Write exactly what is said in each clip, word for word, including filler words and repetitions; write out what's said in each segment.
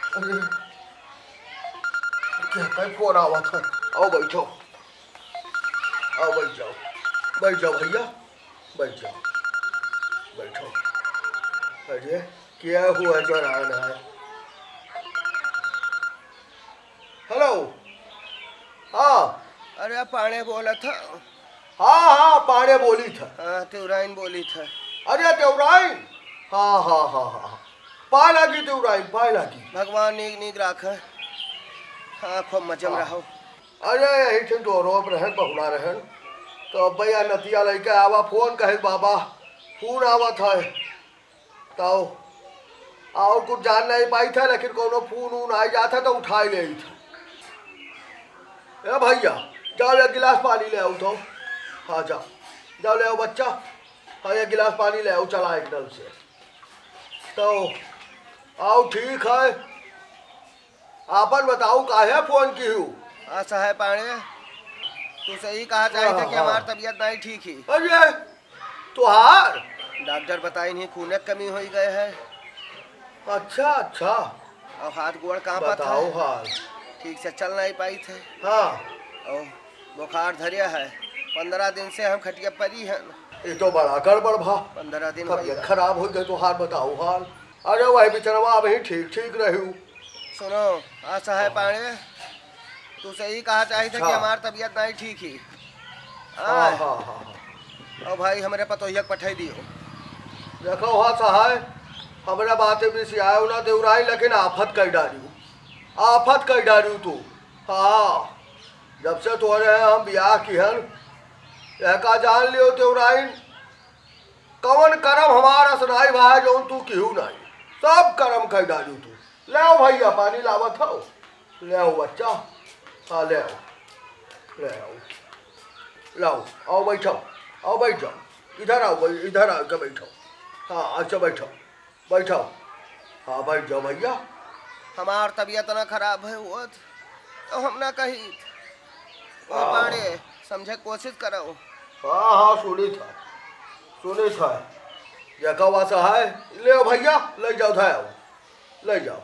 अरे, केकर फोन आवत है? आओ बैठो, आओ बैठ जाओ, बैठ जाओ भैया, बैठ जाओ, बैठो। अरे, क्या हुआ जो रान है? हेलो, हाँ। अरे, पांड़े बोलत ह। हाँ, हाँ, पांड़े बोलित ह। हाँ, तेवराइन बोलित ह। अरे, तेवराइन? हाँ, हाँ, हाँ, हाँ। पाए लागी तेवराइन, पाए लागी। भगवान नीक नीक राखे। हाँ, खूब मजे में हाँ। रहो। अरे, यही ठिन तो रोप रहन, बहुना रहन। तो अब भैया नतिया लइके आवा, फोन कहे बाबा, फोन आवत है। तौ, और कुछ जान नहीं पाइत है, लेकिन कोनो फोन वोन आई जात है तो उठाई लेइत है। ए भैया, जाओ एक गिलास पानी ले आओ तो। हाँ, जाओ, जाओ ले आओ बच्चा। हाँ, एक गिलास पानी ले आओ, चला एक नल से। तो, आओ, ठीक है। आपन बताओ, काहे फोन किहू? हाँ, साहेब पांड़े, तू सही कहा चाहित है हाँ, कि हाँ। हमार तबीयत नहीं ठीक ही। अरे, तुहार? डॉक्टर बताइन ही, खूने क कमी होइ गए है। अच्छा, अच्छा। और हाथ गोड़ कांपत बताओ है। हाल। ठीक से चल नहीं पाइत है। हाँ। और बुखार धरिया है, पन्द्रह दिन से हम खटिया परी हन। ये तो बड़ा गड़बड़ भा। पन्द्रह दिन होइ तबीयत गए। खराब होइ गए, तुहार बताओ हाल। अरे, वही बिचरवा अबहीं ठीक, ठीक रह्यू। सुनो, हाँ, साहेब पांड़े, तू सही कहा चाहित है कि अच्छा। हमार तबीयत नहीं ठीक ही। हाँ, आय। हाँ, हाँ, हाँ। और भाई, हमरे पतोहिया के पठाई दियो। देखो, हाँ, साहेब, हमरे बाते में से आयो ना देवराई, लेकिन आफत कई डारियो, आफत कई डारियो तू। हाँ, जब से तोहरे हम बियाह किहन, एका जान लियो देवराइन, कवन करम हमार असनाई भाई, जौन तू किहू नाई, सब करम कई डारियो तू। ले आओ भैया, पानी लावत हो, ले आओ बच्चा, हाँ, ले आओ, ले आओ, लाओ, आओ बैठो, आओ बैठ जाओ, इधर आओ, बै-, इधर आओ के बैठो, हाँ, अच्छा बैठो, बैठो, हाँ, बैठ जाओ भैया। हमार तबीयत ना खराब है होत, तो हम ना कही। ओ हाँ। पांड़े, समझे के कोशिश करो। हाँ, हाँ, सुनित है, सुनित है। देखा वासा है, ले आओ भैया, ले जाओ, धै आओ, ले जाओ,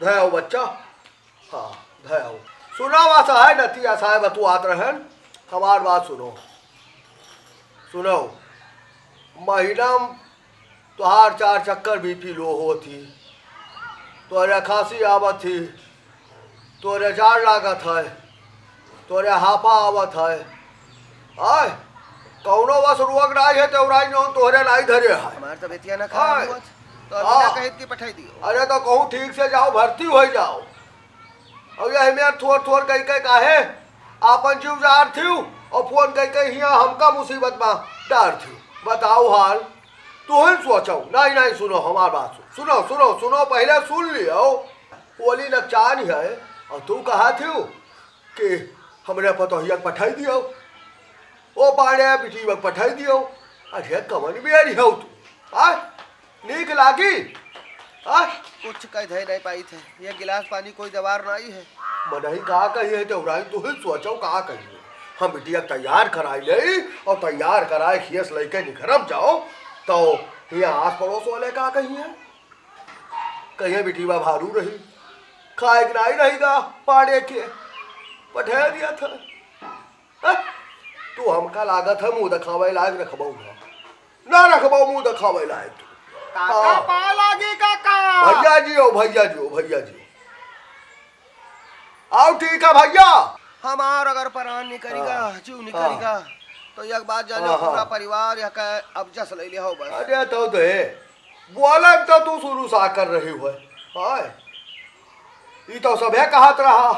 धै आओ बच्चा, हाँ, धै आओ। सुना वासा है, नतिया साहेब बतुआत रहन, हमार बात सुनो, सुनो, महीना में तोहार चार चक्कर, बीपी लो होत ही, तोहरे खांसी आवत ही, तोहरे जाड़ लागत है, तोहरे हाफा आवत है। आय, कौनो बस रोग नाई है, तेवराई जौन तोहरे नाई धरे है। हमार तबियतिया ना खराब आय। होत, तो अभी ना हाँ। कहित कि पठाई दियो। अरे तो कहूँ ठीक से जाओ, भर्ती होइ जाओ। अब यही में थोर थोर कहि के काहे आपन जीव जारथिउ और फोन कहि के हियाँ हमका मुसीबत में डारथिउ। बताओ हाल। तुहिन सोचो। नहीं, नहीं, सुनो हमार बात। सुनो, सुनो, सुनो, पहिले सुन लियो। होली नकचान है और तू कहथिउ कि हमरे पतोहिया के पठाई दियो। ओ पाड़े बिटिया के पठाई दियो। अरे कवन बेरी हो तू? आ? नीक लागी? आ? कुछ कह धै नहीं पाइत है। ये गिलास पानी कोई दवार नहीं है। मनई का कही है, तेवराई तू ही सोचो का कही है। हम बिटिया के तैयार कराई ले और तैयार कराए खियस लइके निखरब जाओ, तो ये आस पड़ोस वाले का कही है? कहिए बिटिया भारू रही, खाए के नाई रही गा, पाड़े के पठे दिया था। हैं? तू हमका लागत है मुंह देखावे लायक रखबऊ ना। ना रखबऊ मुंह देखावे लायक तू। काका हाँ। पाए लागी काका। भैया जी हो, भैया जी हो, भैया जी हो। आओ ठीक है भैया। हमार अगर परान निकरिगा, हाँ। जीव हाँ। निकरिगा, तो एक बात जानो, हाँ, हाँ। पूरा परिवार यह कहे अब जस ले ले हो बस। अरे तो दे, बोले तो तू शुरू सा कर रही हो। हाँ। ई तो सभे कहत रहा,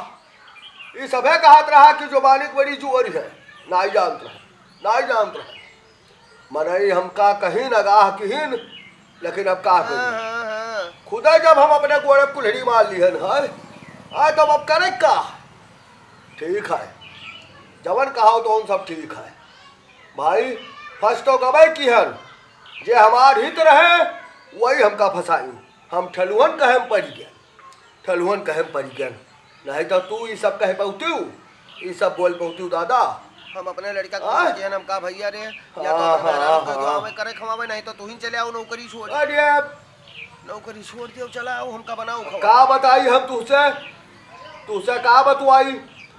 ई सभे कहत रहा कि जुबानी के बड़ी जोर है, नाई जानत रहे, नाई जानत रहे। मनई हमका कहीं नगाह किहिन, लेकिन अब का करी? हाँ, हाँ, हाँ। खुदा जब हम अपने गोड़े कुल्हड़ी मार लिहन है, आ तब अब करे का? ठीक है, जवन कहा तो हम सब ठीक है। भाई, फंस तो गबे किहन, जे हमार हित रहे, वही हमका फंसाई। हम ठलुहन कहे में पड़ी गए। ठलुहन कहे में पड़ी गए, नहीं तो तू ई सब कह पौतू, ई सब बोल पौतू दादा। हम अपने लड़का को आय? किया नाम का भैया रे, या तो हाँ, अपने हाँ, मेहरारू के जो हाँ। आवे करे खवावे, नहीं तो तू ही चले आओ नौकरी छोड़। अरे, नौकरी छोड़ दियो, चला आओ, हमका बनाओ खवा। का बताई हम तुहसे, तुहसे का बतवाई?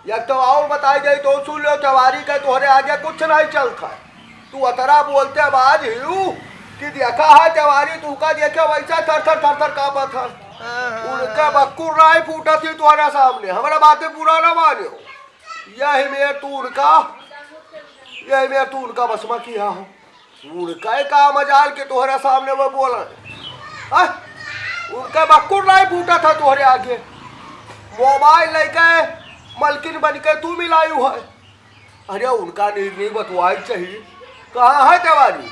एक तो और बताई जाई तो सुन लो, तिवारी के तोहरे आगे कुछ नहीं चलता है। तू अतरा बोलते बाज हियू कि देखा है तिवारी, तू का देखे वैसा थर थर थर थर कांपत है। हाँ, हाँ, उनका हाँ। बक्कुर नहीं फूटत ही तोहरे सामने, हमारा बातें बुरा ना मानियो। यही में तू उनका, यही में तू उनका बसमा किया हो। उनका का मजाल के तोहरा सामने वो बोला। हाँ? उनका बक्कुर नहीं फूटा था तोहरे आगे। मोबाइल लेके मलकिन बन के तू मिलायू है। अरे उनका नहीं, नहीं बतवाई चाहिए। कहाँ है तिवारी?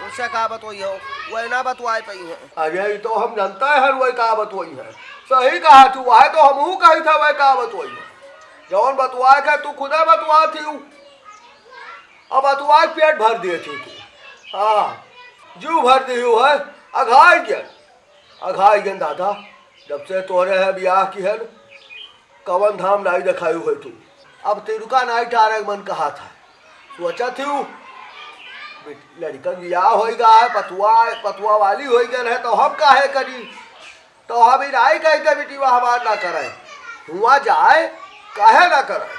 उससे का बतवाई हो? वह ना बतवाए पाई है। अरे ये तो हम जानता है वह का बतवाई है। सही कहा तू, वह तो हमहू कही था वह का बतवाई है। जौन बतवाए का तू खुदे बतवा थी। अब बतवाए पेट भर दिए थी तू। हाँ, जीव भर दियो है। अघाई गन, अघाई गन दादा, जब से तोरे है बियाह की है न, कवन धाम नाई देखायु है तू। अब तिरुका नाई टारे मन कहा था, सोचा थी लड़कन बियाह होई गा है, पतुआ, पतुआ वाली होई गन है, तो हम काहे करी? तो हम इनाई कह के बिटिया हमार ना करे, हुआ जाए, काहे ना करे?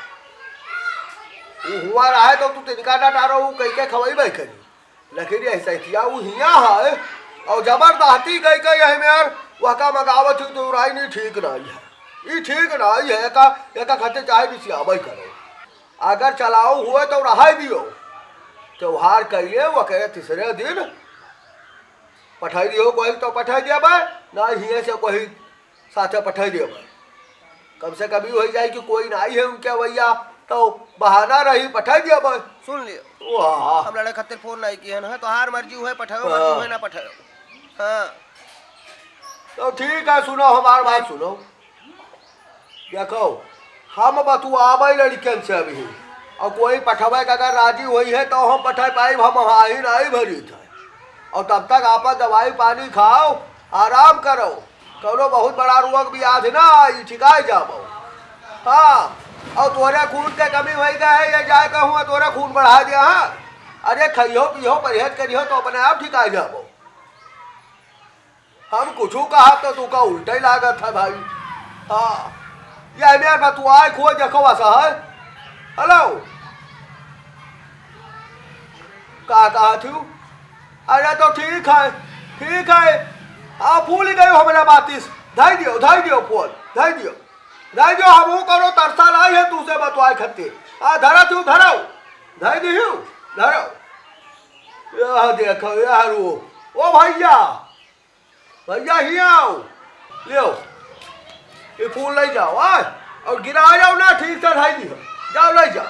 उ हुआ रहे तो तू तिनका ना डारो, उ कह के खवई भाई करी। लेकिन ये सैतिया उ हिया है, और जबरदस्ती कह के यही में यार वहका मगावत ही तो राई नहीं ठीक नहीं है, ई ठीक नहीं है। एका, एका खातिर चाहे बिसियाबई करो, अगर चलाऊ हुए तो रहाई दियो, त्योहार कहिए वह कहे तीसरे दिन पठाई दियो, कोई तो पठाई दिया बा, ना हिये से कोई साथे पठाई दिया बा। कम से कम ई हो जाए कि कोई ना आई है उनके भैया, तो बहाना रही, पठाई दिया बा। सुन लियो, वाह। हम लड़े खातिर फोन नहीं किए हैं, तोहार मर्जी हुए पठाओ, हाँ। मर्जी हुए ना पठाओ। हाँ। तो ठीक है, सुनो हमार बात सुनो। देखो, हम बतुआबै लड़िकन से अभी, और कोई पठबै के अगर राजी होई है तो हम पठै पाइब, हम हाही नाई भरी थे। और तब तक आपन दवाई पानी खाओ, आराम करो, कौनो बहुत बड़ा रोग ब्याधि ना आई, ठिकाई जाबो। हाँ, और तोरे खून के कमी होई गए है, ये जाए कहूँ तोरे खून बढ़ा दिया, हाँ। अरे खइहो पीहो परहेज करिहो तो अपने आप ठिकाई जाबो। हम कुछू कहा तो तू का उल्टा ही लागत है भाई। हाँ, ये मेरे बतुआए खोज देखो ऐसा है। हेलो, का कहा थी? अरे तो ठीक है, ठीक है। आ भूल गए हमरा बातिस। धाई दियो, धाई दियो फोन, धाई दियो, धाई दियो। हमहू करो तरसा नहीं है तुझसे बतुआए खत्ते। आ धरा थी, धराओ, धाई दियो, धराओ। यह देखो यार वो, ओ भैया, भैया, हियाँ आओ, लियो, ये फूल ले जाओ, आय, और गिरा जाओ ना, ठीक से ढाई दियो, जाओ ले जाओ,